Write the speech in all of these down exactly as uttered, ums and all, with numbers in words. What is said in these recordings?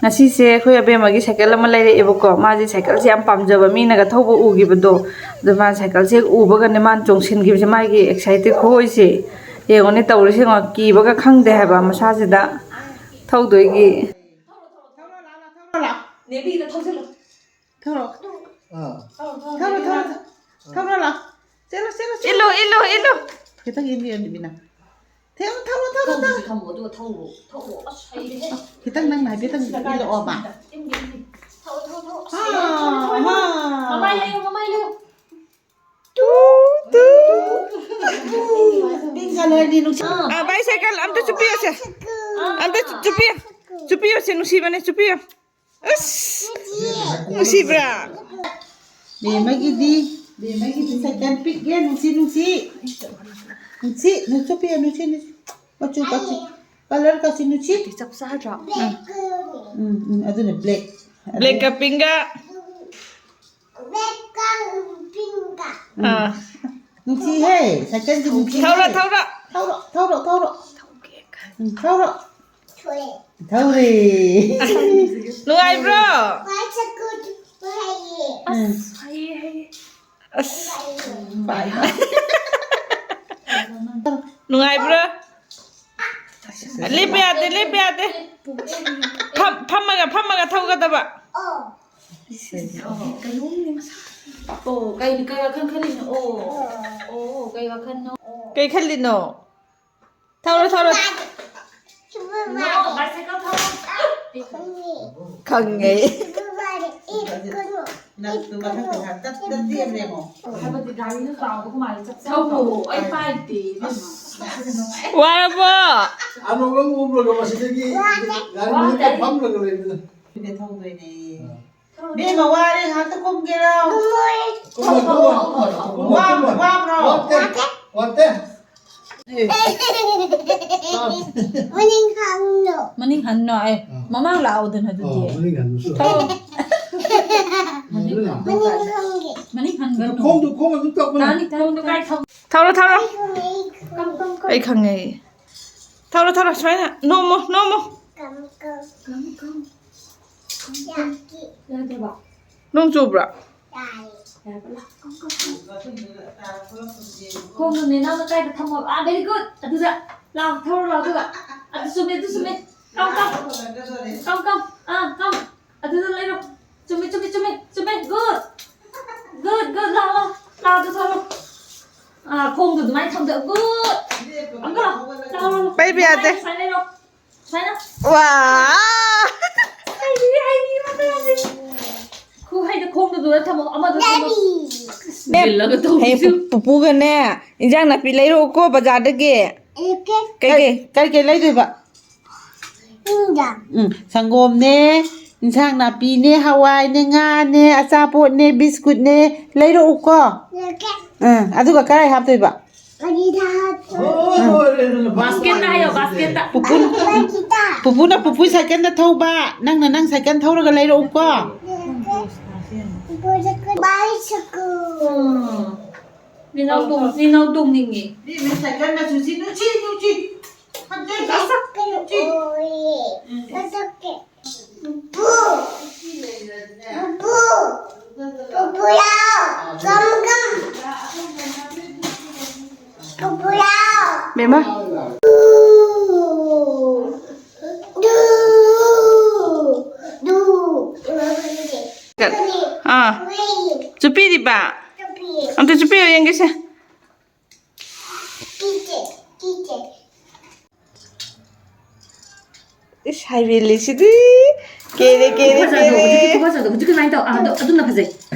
ꯉꯁꯤꯁꯦ ꯑꯩꯈꯣꯏ ꯑꯕꯦꯝꯃꯒꯤ ꯁꯥꯏꯀꯜ ꯑꯃ ꯂꯩꯔꯛꯑꯦꯕꯀꯣ꯫ ꯃꯥꯁꯦ ꯁꯥꯏꯀꯜꯁꯦ ꯌꯥꯝ ꯄꯥꯝꯖꯕ, ꯃꯤꯅꯒ ꯊꯧꯕ ꯎꯈꯤꯕꯗꯣ꯫ ꯑꯗꯣ ꯃꯥ ꯁꯥꯏꯀꯜꯁꯦ ꯎꯕꯒꯅꯦ ꯃꯥꯅ ꯆꯣꯡꯁꯤꯟꯈꯤꯕꯁꯦ, ꯃꯥꯒꯤ ꯑꯦꯛꯁꯥꯏꯇꯦꯠ ꯈꯨꯑꯣꯏꯁꯦ꯫ ꯌꯦꯡꯉꯨꯅꯦ ꯇꯧꯔꯤꯁꯦ ꯌꯦꯡꯉꯣ, ꯀꯤꯕꯒ ꯈꯪꯗꯦ ꯍꯥꯏꯕ ꯃꯁꯥꯁꯤꯗ ꯊꯧꯗꯣꯏꯒꯤ꯫ ꯅꯦꯕꯤꯗ ꯊꯧꯖꯤꯜꯂꯣ꯫ ꯊꯧꯔꯣ꯫ ꯊꯧꯔꯣ, ꯊꯧꯔꯣ, ꯊꯧꯔꯣ, ꯊꯧꯔꯣ꯫ ꯊꯧꯔꯣ, ꯂꯥꯎ꯫ ꯆꯦꯜꯂꯣ, ꯆꯦꯜꯂꯣ, ꯆꯦꯜꯂꯣ, ꯏꯜꯂꯣ, ꯆꯦꯜꯂꯣ꯫ ꯏꯜꯂꯣ, ꯏꯜꯂꯣ꯫ ꯈꯤꯇꯪ ꯏꯜꯂꯣ, ꯏꯜꯂꯣ, ꯏꯜꯂꯣ꯫ ꯊꯝꯃꯣ, ꯊꯝꯃꯣ, ꯑꯗꯨꯒ ꯊꯧꯔꯣ꯫ ꯊꯧꯔꯣ, ꯑꯁ, ꯍꯩꯔꯦꯍꯦ꯫ ꯈꯤꯇꯪ ꯅꯪꯅ ꯍꯥꯏꯐꯦꯠꯇꯪ ꯏꯜꯂꯛꯑꯣꯕ꯫ ꯏꯟꯒꯦ, ꯏꯟꯒꯦ꯫ ꯊꯧꯔꯣ, ꯊꯧꯔꯣ, ꯊꯧꯔꯣ꯫ ꯑꯁ, ꯑꯥ, ꯊꯧꯔꯣ, ꯊꯧꯔꯣ꯫ ꯑꯥ꯫ ꯃꯃꯥꯏ ꯂꯩꯌꯨ, ꯃꯃꯥꯏ ꯂꯩꯌꯨ꯫ Two, two. ꯄꯤꯡ ꯀꯂꯔꯗꯤ ꯅꯨꯡꯁꯤ-, ꯑꯥ, ꯕꯥꯏꯁꯥꯏꯀꯜ ꯑꯝꯇ ꯆꯨꯞꯄꯤꯌꯣꯁꯦ꯫ ꯑꯥ꯫ ꯑꯝꯇ ꯆꯨꯞꯄꯤꯌꯣ꯫ ꯆꯨꯞꯄꯤꯌꯣꯁꯦ, ꯅꯨꯡꯁꯤꯕꯅꯦ, ꯆꯨꯞꯄꯤꯌꯣ꯫ ꯑꯁ, ꯅꯨꯡꯁꯤꯕ꯭ꯔꯥ? ꯕꯦꯝꯃꯒꯤꯗꯤ, ꯕꯦꯝꯃꯒꯤꯗꯤ ꯁꯥꯏꯀꯜ ꯄꯤꯛꯑꯦ, ꯅꯨꯡꯁꯤ, ꯅꯨꯡꯁꯤ꯫ ꯅꯨꯡꯁꯤ, ꯅꯨꯡꯁꯤ, ꯄꯤꯌꯣ, ꯅꯨꯡꯁꯤ, ꯅꯨꯡꯁꯤ꯫ ꯃꯆꯨ ꯀꯥꯁꯤ, ꯀꯂꯔ ꯀꯥꯁꯤ ꯅꯨꯡꯁꯤ꯫ ꯆꯞ ꯆꯥꯗ꯭ꯔꯣ? ꯎꯝ꯫ ꯎꯝ, ꯎꯝ, ꯑꯗꯨꯅ ꯕ꯭ꯂꯦꯛ꯫ ꯕ꯭ꯂꯦꯛꯀ ꯄꯤꯡꯒ꯫ ꯕ꯭ꯂꯦꯛꯀ ꯄꯤꯡꯀ꯫ ꯑꯥ꯫ ꯅꯨꯡꯁꯤꯍꯦ, ꯁꯥꯏꯀꯜꯁꯦ ꯅꯨꯡꯁꯤꯍꯦ꯫ ꯊꯧꯔꯣ, ꯊꯧꯔꯣ꯫ ꯊꯧꯔꯣ, ꯊꯧꯔꯣ, ꯊꯧꯔꯣ꯫ ꯎꯝ, ꯊꯧꯔꯣ꯫ ꯊꯧꯔꯦ꯫ ꯊꯧꯔꯦ꯫ ꯅꯨꯡꯉꯥꯏꯕ꯭ꯔꯣ? ꯕꯥꯏꯁꯥꯏꯀꯜ ꯊꯧꯕ ꯍꯩꯌꯦ꯫ ꯎꯝ꯫ ꯑꯁ, ꯍꯩꯌꯦ, ꯍꯩꯌꯦ꯫ ꯑꯁ꯫ ꯅꯨꯡꯉꯥꯏꯕ꯭ꯔꯣ? ꯂꯦꯞꯄ ꯌꯥꯗꯦ, ꯂꯦꯞꯄ ꯌꯥꯗꯦ꯫ ꯐꯝ-, ꯐꯝꯃꯒ, ꯐꯝꯃꯒ ꯊꯧꯒꯗꯕ꯫ ꯑꯣ꯫ ꯑꯣ, ꯀꯩ, ꯀꯩ ꯋꯥꯈꯜ ꯈꯜꯂꯤꯅꯣ? ꯑꯣ, ꯑꯣ, ꯀꯩ ꯋꯥꯈꯜꯅꯣ? ꯀꯩ ꯈꯜꯂꯤꯅꯣ? ꯊꯧꯔꯣ, ꯊꯧꯔꯣ꯫ Supermarket. ꯈꯪꯉꯦ꯫ Supermarket. ꯏꯠ ꯀꯩꯅꯣ꯫ ꯅꯠꯇꯨ ꯃꯊꯛꯇ ꯉꯥꯏꯍꯥꯛ ꯇꯠ-, ꯇꯠ ꯌꯦꯡꯉꯣ꯫ ꯍꯥꯏꯕꯗꯤ ꯒꯥꯔꯤꯅ ꯆꯥꯎꯕ ꯀꯃꯥꯏꯅ ꯆꯠ-, ꯊꯧꯔꯣ, ꯑꯩ ꯄꯥꯏꯗꯦ, ꯏꯕꯦꯝꯃ꯫ ꯋꯥꯔꯕꯣ? ꯑꯅꯧꯕ ꯑꯃ ꯎꯕ꯭ꯔꯣ ꯃꯁꯤꯗꯒꯤ? ꯒꯥꯔꯤ ꯃꯊꯛꯇ ꯐꯝꯂꯒ ꯂꯩꯕꯗꯣ꯫ ꯁꯤꯗ ꯊꯧꯗꯣꯏꯅꯦ꯫ ꯑꯥ꯫ ꯕꯦꯝꯃ, ꯋꯥꯔꯦ, ꯉꯥꯛꯇ ꯀꯨꯝꯒꯦꯔꯣ? ꯀꯨꯝꯃꯣ, ꯀꯨꯝꯃꯣ, ꯀꯨꯝꯃꯣ, ꯀꯨꯝꯃꯣ, ꯋꯥ-, ꯀꯨꯝꯃꯣ꯫ ꯋꯥꯕ꯭ꯔꯣ? ꯋꯥꯠꯇꯦ, ꯋꯥꯠꯇꯦ꯫ ꯃꯅꯤꯡ ꯍꯟꯅꯣ꯫ ꯃꯅꯤꯡ ꯍꯟꯅꯣ, ꯑꯦ, ꯑꯥ꯫ ꯃꯃꯥꯡ ꯂꯥꯛꯑꯣꯗꯅ ꯑꯗꯨꯗꯤ꯫ ꯑꯥ, ꯃꯅꯤꯡ ꯍꯟꯕꯁꯨ꯫ ꯊꯧ꯫ ꯃꯅꯤꯡ ꯍꯟꯒꯦ꯫ ꯃꯅꯤꯡ ꯍꯟꯒꯅꯨ꯫ ꯈꯣꯡꯗꯨ, ꯈꯣꯡ ꯑꯗꯨꯝ ꯇꯧꯀꯅꯨ꯫ ꯇꯥꯅꯤ, ꯊꯧ, ꯊꯧ꯫ ꯊꯧꯔꯣ, ꯊꯧꯔꯣ꯫ ꯀꯝ, ꯀꯝ, ꯀꯝ꯫ ꯑꯩ ꯈꯪꯉꯦ꯫ ꯊꯧꯔꯣ, ꯊꯧꯔꯣ, ꯁꯨꯃꯥꯏꯅ ꯅꯣꯝꯃꯣ, ꯅꯣꯝꯃꯣ꯫ ꯀꯝ, ꯀꯝ꯫ ꯀꯝ, ꯀꯝ꯫ ꯌꯥꯗ꯭ꯔꯕꯣ? ꯅꯣꯡ ꯆꯨꯕ꯭ꯔꯣ? ꯌꯥꯔꯕ? ꯂꯥꯛ, ꯀꯣ, ꯀꯣ, ꯀꯣ꯫ ꯈꯣꯡꯗꯨꯅꯦ ꯅꯪꯅ ꯀꯥꯏꯗ ꯊꯝꯃꯣ? ꯑꯥ, very good. ꯑꯗꯨꯗ꯫ ꯂꯥꯛ, ꯊꯧꯔꯣ, ꯂꯥꯛ, ꯑꯗꯨꯒ꯫ ꯑꯗꯨ ꯆꯨꯝꯃꯦ, ꯑꯗꯨ ꯆꯨꯝꯃꯦ꯫ ꯀꯝ, ꯀꯝ꯫ ꯀꯝ, ꯀꯝ꯫ ꯑꯥ, ꯀꯝ꯫ ꯑꯗꯨꯗ ꯂꯩꯔꯣ꯫ ꯆꯨꯝꯃꯦ, ꯆꯨꯝꯃꯦ, ꯆꯨꯝꯃꯦ, ꯆꯨꯝꯃꯦ꯫ Good. Good, good. ꯂꯥꯛ, ꯂꯥꯛ꯫ ꯂꯥꯛ, ꯑꯗꯨ ꯊꯧꯔꯣ꯫ ꯑꯥ, ꯈꯣꯡꯗꯣ ꯑꯗꯨꯃꯥꯏꯅ ꯊꯝꯗꯣꯛ꯫ Good. ꯑꯃꯨꯛꯀ ꯂꯥꯛ꯫ ꯂꯥꯛ, ꯂꯥꯛ, ꯂꯥꯛ꯫ ꯄꯩꯕ ꯌꯥꯗꯦ꯫ ꯁꯨꯃꯥꯏꯅ ꯂꯩꯔꯣ꯫ ꯁꯨꯃꯥꯏꯅ꯫ ꯋꯥ! ꯍꯩꯔꯤ, ꯍꯩꯔꯤ, ꯃꯇꯥꯁꯦ꯫ ꯈꯨꯍꯩꯗꯣ ꯈꯣꯡꯗꯨꯗ ꯊꯝꯃꯣ, ꯑꯃꯗꯨ ꯊꯝꯃꯣ꯫ ꯗꯤꯜꯂꯒ ꯇꯧꯕꯁꯨ꯫ ꯍꯌꯦꯡ ꯄꯨ-, ꯄꯨꯄꯨꯒꯅꯦ, ꯏꯟꯖꯥꯡ ꯅꯥꯄꯤ ꯂꯩꯔꯛꯎꯀꯣ ꯕꯖꯥꯔꯗꯒꯤ꯫ ꯀꯩ, ꯀꯩ? ꯀꯩ, ꯀꯩ ꯂꯩꯗꯣꯏꯕ? ꯏꯟꯖꯥꯡ꯫ ꯎꯝ, ꯁꯪꯒꯣꯝꯅꯦ, ꯏꯟꯁꯥꯡ ꯅꯥꯄꯤꯅꯦ, ꯍꯋꯥꯏꯅꯦ, ꯉꯥꯅꯦ, ꯑꯆꯥꯄꯣꯠꯅꯦ, ꯕꯤꯁꯀꯨꯠꯅꯦ, ꯂꯩꯔꯛꯎꯀꯣ꯫ ꯂꯩꯔꯛꯀꯦ꯫ ꯎꯝ, ꯑꯗꯨꯒ ꯀꯗꯥꯏ ꯍꯥꯞꯇꯣꯏꯕ? ꯒꯥꯔꯤꯗ ꯍꯥꯞꯇꯣꯏꯅꯦ꯫ ꯕꯥꯁꯀꯦꯠꯇ ꯍꯥꯏꯌꯣ, ꯕꯥꯁꯀꯦꯠꯇ꯫ ꯄꯨꯄꯨ-, ꯒꯥꯔꯤꯗ꯫ ꯄꯨꯄꯨꯅ ꯄꯨꯄꯨ ꯁꯥꯏꯀꯜꯗ ꯊꯧꯕ, ꯅꯪꯅ ꯅꯪ ꯁꯥꯏꯀꯜ ꯊꯧꯔꯒ ꯂꯩꯔꯛꯎꯀꯣ꯫ ꯂꯩꯔꯛꯀꯦ꯫ ꯄꯨꯄꯨ ꯁꯥꯏꯀꯜ꯫ Bicycle꯫ ꯎꯝ꯫ ꯅꯤꯅꯥꯎ ꯇꯣꯡ-, ꯅꯤꯅꯥꯎ ꯇꯣꯡꯅꯤꯡꯉꯤ꯫ ꯏꯕꯦꯝꯃ, ꯁꯥꯏꯀꯜ ꯃꯆꯨꯁꯤ ꯅꯨꯡꯁꯤ, ꯅꯨꯡꯁꯤ꯫ ꯐꯖꯩ꯫ ꯃꯁꯛ ꯀꯩꯅꯣ ꯅꯨꯡꯁꯤ꯫ ꯑꯣꯏꯌꯦ꯫ ꯎꯝ꯫ ꯃꯁꯛ ꯀꯩ-, ꯄꯨꯄꯨ꯫ ꯄꯨꯄꯨ꯫ ꯄꯨꯄꯨ ꯂꯥꯎ꯫ ꯀꯝ ꯀꯝ꯫ ꯄꯨꯄꯨ ꯂꯥꯎ꯫ ꯕꯦꯝꯃ꯫ ꯗꯨ꯫ ꯗꯨ꯫ ꯗꯨ꯫ ꯑꯥ꯫ ꯆꯨꯞꯄꯤꯔꯤꯕ? ꯆꯨꯞꯄꯤ꯫ ꯑꯝꯇ ꯆꯨꯞꯄꯤꯌꯣ ꯌꯦꯡꯒꯦꯁꯦ꯫ ꯀꯤꯆꯦ, ꯀꯤꯆꯦ꯫ ꯏꯁ, ꯍꯥꯏꯕꯦꯜꯂꯤꯁꯤꯗꯤ꯫ ꯀꯦꯔꯦ, ꯀꯦꯔꯦ, ꯐꯖꯗ꯭ꯔꯣ? ꯀꯦꯔꯦ꯫ ꯍꯧꯖꯤꯛꯀꯤ ꯈꯨꯐꯖꯗꯣ, ꯍꯧꯖꯤꯛꯀꯤ ꯑꯗꯨꯃꯥꯏꯅ ꯇꯧ꯫ ꯑꯥ, ꯑꯗꯣ, ꯑꯗꯨꯅ ꯐꯖꯩ꯫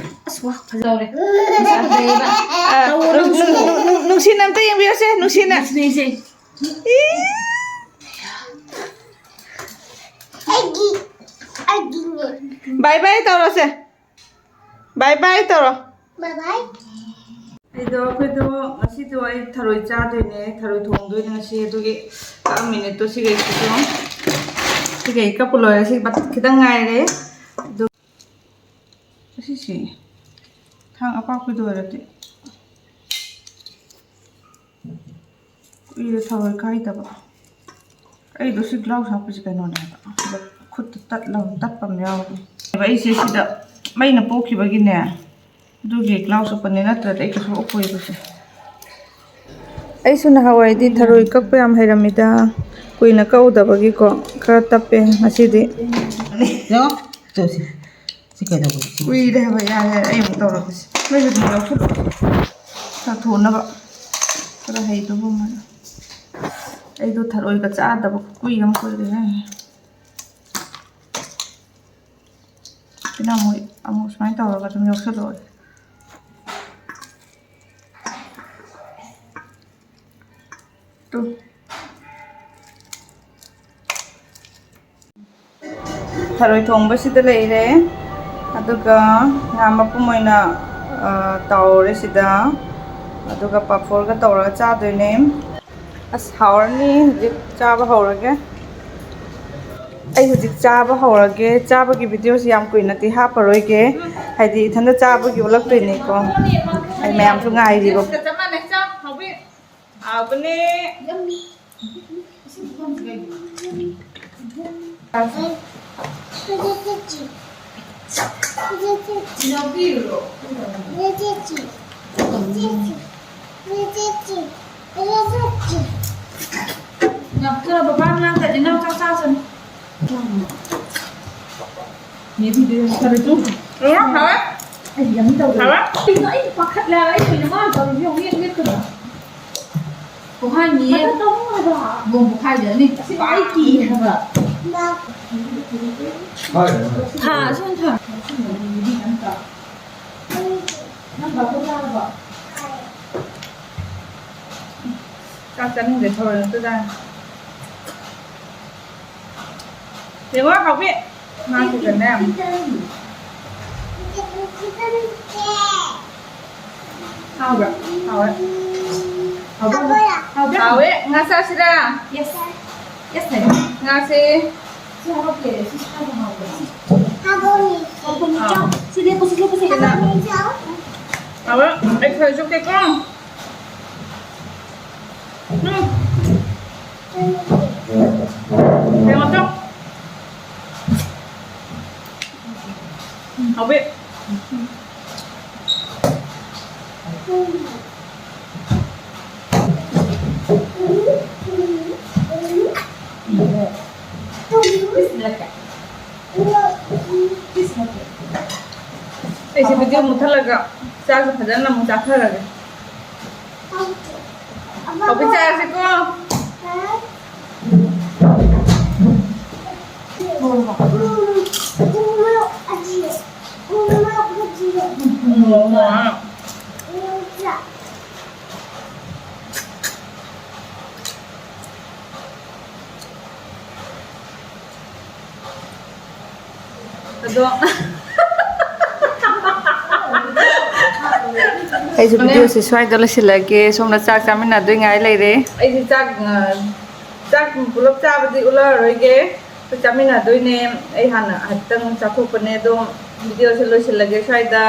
ꯑꯁ, ꯋꯥ, ꯐꯖꯍꯧꯔꯦ꯫ ꯃꯁꯛ ꯐꯖꯩꯌꯦꯕ꯫ ꯑꯥ, ꯇꯧꯔꯣ, ꯅꯨꯡ-, ꯅꯨꯡ-, ꯅꯨꯡ-, ꯅꯨꯡ-, ꯅꯨꯡꯁꯤꯅ ꯑꯝꯇ ꯌꯦꯡꯕꯤꯔꯁꯦ, ꯅꯨꯡꯁꯤꯅ꯫ ꯅꯨꯡꯁꯤꯅ ꯌꯦꯡꯁꯦ꯫ ꯏ꯫ ꯑꯩꯒꯤ, ꯑꯩꯒꯤꯅꯦ꯫ ꯕꯥꯏ ꯕꯥꯏ ꯇꯧꯔꯁꯦ꯫ ꯕꯥꯏ ꯕꯥꯏ ꯇꯧꯔꯣ꯫ ꯕꯥꯏ ꯕꯥꯏ꯫ ꯑꯩꯗꯣ, ꯑꯩꯈꯣꯏꯗꯣ ꯉꯁꯤꯗꯣ ꯑꯩ ꯊꯔꯣꯏ ꯆꯥꯗꯣꯏꯅꯦ, ꯊꯔꯣꯏ ꯊꯣꯡꯗꯣꯏꯅꯦ ꯉꯁꯤ꯫ ꯑꯗꯨꯒꯤ ꯆꯥꯛ ꯃꯤꯅꯤꯠꯇꯣ ꯁꯤꯒꯩꯁꯤꯁꯨ, ꯁꯤꯒꯩ ꯀꯛꯄ ꯂꯣꯏꯔꯦ꯫ ꯁꯤ ꯕꯠ ꯈꯤꯇꯪ ꯉꯥꯏꯔꯦ꯫ ꯑꯗꯨ ꯑꯁꯤꯁꯦ ꯊꯥꯡ ꯑꯄꯥꯛꯄꯤꯗ ꯑꯣꯏꯔꯗꯤ ꯀꯨꯏꯔꯦ ꯊꯔꯣꯏ ꯀꯥꯏꯗꯕ꯫ ꯑꯩꯗꯣ ꯁꯤ ꯕ꯭ꯂꯥꯎꯁ ꯍꯥꯞꯄꯤꯁꯦ ꯀꯩꯅꯣꯅꯦ ꯍꯥꯏꯕ, ꯁꯤꯗ ꯈꯨꯠꯇ ꯇꯠꯂ ꯇꯠꯄ ꯑꯃ ꯌꯥꯎꯔꯤ꯫ ꯑꯩꯁꯦ ꯁꯤꯗ ꯃꯩꯅ ꯄꯣꯛꯈꯤꯕꯒꯤꯅꯦ, ꯑꯗꯨꯒꯤ ꯒ꯭ꯂꯥꯎꯁ ꯎꯞꯄꯅꯦ, ꯅꯠꯇ꯭ꯔꯗꯤ ꯑꯩ ꯀꯩꯁꯨ ꯎꯞꯄꯣꯏꯕꯁꯦ꯫ ꯑꯩꯁꯨ ꯅꯍꯥꯟꯋꯥꯏꯗꯤ ꯊꯔꯣꯏ ꯀꯛꯄ ꯌꯥꯝ ꯍꯩꯔꯝꯃꯤꯗ, ꯀꯨꯏꯅ ꯀꯛꯎꯗꯕꯒꯤꯀꯣ ꯈꯔ ꯇꯞꯄꯦ ꯉꯁꯤꯗꯤ꯫ ꯌꯦꯡꯉꯣ, ꯇꯧꯁꯤ꯫ ꯁꯤ ꯀꯩꯗꯧꯕ? ꯀꯨꯏꯔꯦ ꯍꯥꯏꯕ꯫ ꯌꯥꯔꯦ, ꯌꯥꯔꯦ, ꯑꯩ ꯑꯃꯨꯛ ꯇꯧꯔꯛꯀꯦꯁꯦ꯫ ꯅꯣꯏꯁꯨ ꯑꯗꯨꯝ ꯌꯥꯎꯁꯜꯂꯣ, ꯆꯥꯊꯣꯛꯅꯕ꯫ ꯈꯔ ꯍꯩꯗꯧꯕ ꯃꯥꯜꯂꯦ꯫ ꯑꯩꯗꯣ ꯊꯔꯣꯏꯒ ꯆꯥꯗꯕ ꯀꯨꯏ ꯑꯃ ꯀꯨꯏꯔꯦ꯫ ꯁꯤꯅ ꯑꯃꯨꯛ, ꯑꯃꯨꯛ ꯁꯨꯃꯥꯏꯅ ꯇꯧꯔꯒ ꯑꯗꯨꯝ ꯌꯣꯛꯁꯜꯂꯛꯑꯣ꯫ ꯇꯨ꯫ ꯊꯔꯣꯏ ꯊꯣꯡꯕꯁꯤꯗ ꯂꯩꯔꯦ, ꯑꯗꯨꯒ ꯉꯥ ꯃꯄꯨꯝ ꯑꯣꯏꯅ, ꯑ, ꯇꯥꯎꯔꯦ ꯁꯤꯗ, ꯑꯗꯨꯒ ꯄꯥꯐꯣꯔꯒ ꯇꯧꯔꯒ ꯆꯥꯗꯣꯏꯅꯦ꯫ ꯑꯁ, ꯍꯥꯎꯔꯅꯤ꯫ ꯍꯧꯖꯤꯛ ꯆꯥꯕ ꯍꯧꯔꯒꯦ꯫ ꯑꯩ ꯍꯧꯖꯤꯛ ꯆꯥꯕ ꯍꯧꯔꯒꯦ꯫ ꯆꯥꯕꯒꯤ ꯚꯤꯗꯤꯑꯣꯁꯤ ꯌꯥꯝ ꯀꯨꯏꯅꯗꯤ ꯍꯥꯞꯄꯔꯣꯏꯒꯦ, ꯍꯥꯏꯗꯤ ꯏꯊꯟꯇ ꯆꯥꯕꯒꯤ ꯑꯣꯜꯂꯛꯇꯣꯏꯅꯤꯀꯣ꯫ ꯑꯩ ꯃꯌꯥꯝꯁꯨ ꯉꯥꯏꯔꯤꯕ꯫ ꯆꯞ ꯃꯥꯟꯅꯩ, ꯆꯥꯎ, ꯍꯥꯎꯕꯤ꯫ ꯍꯥꯎꯕꯅꯦ꯫ ꯏꯁꯤꯡ ꯄꯨꯈꯝꯁꯤ ꯀꯩꯒꯤꯅꯣ? ꯌꯥꯝ ꯊꯨꯅ ꯕꯕꯥ ꯉꯥꯡꯗ꯭ꯔꯗꯤ ꯅꯪ ꯆꯥꯛ ꯆꯥꯁꯅꯨ꯫ ꯃꯦꯕꯤꯗꯨ ꯈꯔ ꯆꯨꯝ꯫ ꯎꯝ, ꯍꯥꯎꯋꯦ꯫ ꯑꯩ ꯌꯥꯝ ꯇꯧꯔꯦ꯫ ꯍꯥꯎꯋꯦ꯫ ꯀꯩꯅꯣ ꯑꯩ ꯄꯥꯈꯠꯂꯦ ꯍꯥꯏꯕ꯫ ꯑꯩ ꯀꯩꯅꯣ ꯃꯥꯅ ꯇꯧꯔꯤꯁꯦ ꯌꯦꯡꯉꯨ, ꯌꯦꯡ ꯂꯦꯞꯇꯕ꯫ ꯄꯣꯛꯍꯥꯏꯅꯤꯌꯦ꯫ ꯃꯊꯛ ꯇꯧꯅꯨ ꯍꯥꯏꯕ꯫ ꯕꯣꯝ ꯄꯣꯛꯈꯥꯏꯖꯔꯅꯤ꯫ ꯑꯁꯤ ꯑꯩ ꯀꯤ ꯍꯥꯏꯕ꯫ ꯍꯣꯏ, ꯍꯣꯏ꯫ ꯊꯥ, ꯑꯁꯤ ꯊꯥ꯫ ꯅꯪ ꯕꯥꯕꯨ ꯆꯥꯔꯕꯣ? ꯆꯥꯛ ꯆꯥꯅꯤꯡꯗꯦ, ꯊꯔꯣꯏ ꯉꯥꯛꯇ ꯆꯥꯔꯦ꯫ ꯌꯦꯡꯉꯣ, ꯍꯥꯎꯕꯤ꯫ ꯃꯥ ꯁꯤꯗꯅꯦ꯫ ꯍꯥꯎꯕ꯭ꯔꯥ? ꯍꯥꯎꯋꯦ꯫ ꯍꯥꯎꯕ꯭ꯔꯥ? ꯍꯥꯎꯕ꯭ꯔꯥ? ꯍꯥꯎꯋꯦ꯫ ꯉꯥ ꯆꯥꯁꯤꯔꯥ? Yes꯫ Yes ꯍꯥꯏꯔꯣ꯫ ꯉꯥꯁꯦ꯫ ꯁꯤ ꯍꯥꯞꯄꯛꯀꯦ꯫ ꯁꯤ ꯍꯥꯞꯄ ꯍꯥꯎꯕ꯭ꯔꯥ? ꯍꯥꯎꯕꯅꯤ꯫ ꯑꯥ꯫ ꯁꯤ ꯂꯦꯞꯄꯨ, ꯁꯤ ꯂꯦꯞꯄꯨ, ꯁꯤ ꯂꯦꯞꯄꯨ꯫ ꯍꯥꯎꯋꯦ꯫ ꯑꯩ ꯈꯔ ꯆꯨꯞꯀꯦꯀꯣ꯫ ꯎꯝ꯫ ꯌꯦꯡꯉꯣ ꯇꯨ꯫ ꯑꯩꯁꯦ video ꯃꯨꯠꯊꯠꯂꯒ ꯆꯥꯛꯁꯦ ꯐꯖꯅ ꯑꯃꯨꯛ ꯆꯥꯊꯔꯒꯦ꯫ ꯍꯥꯎꯕꯤ ꯆꯥꯔꯁꯤꯀꯣ꯫ ꯑꯗꯣ ꯑꯩꯁꯨ videoꯁꯦ ꯁ꯭ꯋꯥꯏꯗ ꯂꯣꯏꯁꯤꯜꯂꯒꯦ꯫ ꯁꯣꯝꯗ ꯆꯥꯛ ꯆꯥꯃꯤꯟꯅꯗꯣꯏ ꯉꯥꯏ ꯂꯩꯔꯦ꯫ ꯑꯩꯁꯦ ꯆꯥꯛ, ꯑ, ꯆꯥꯛ ꯄꯨꯂꯞ ꯆꯥꯕꯗꯤ ꯎꯠꯂꯛꯑꯔꯣꯏꯒꯦ꯫ ꯑꯩꯈꯣꯏ ꯆꯥꯃꯤꯟꯅꯗꯣꯏꯅꯦ꯫ ꯑꯩ ꯍꯥꯟꯅ ꯍꯥꯏꯐꯦꯠꯇꯪ ꯆꯥꯊꯣꯛꯄꯅꯦ꯫ ꯑꯗꯣ videoꯁꯦ ꯂꯣꯏꯁꯤꯜꯂꯒꯦ ꯁ꯭ꯋꯥꯏꯗ꯫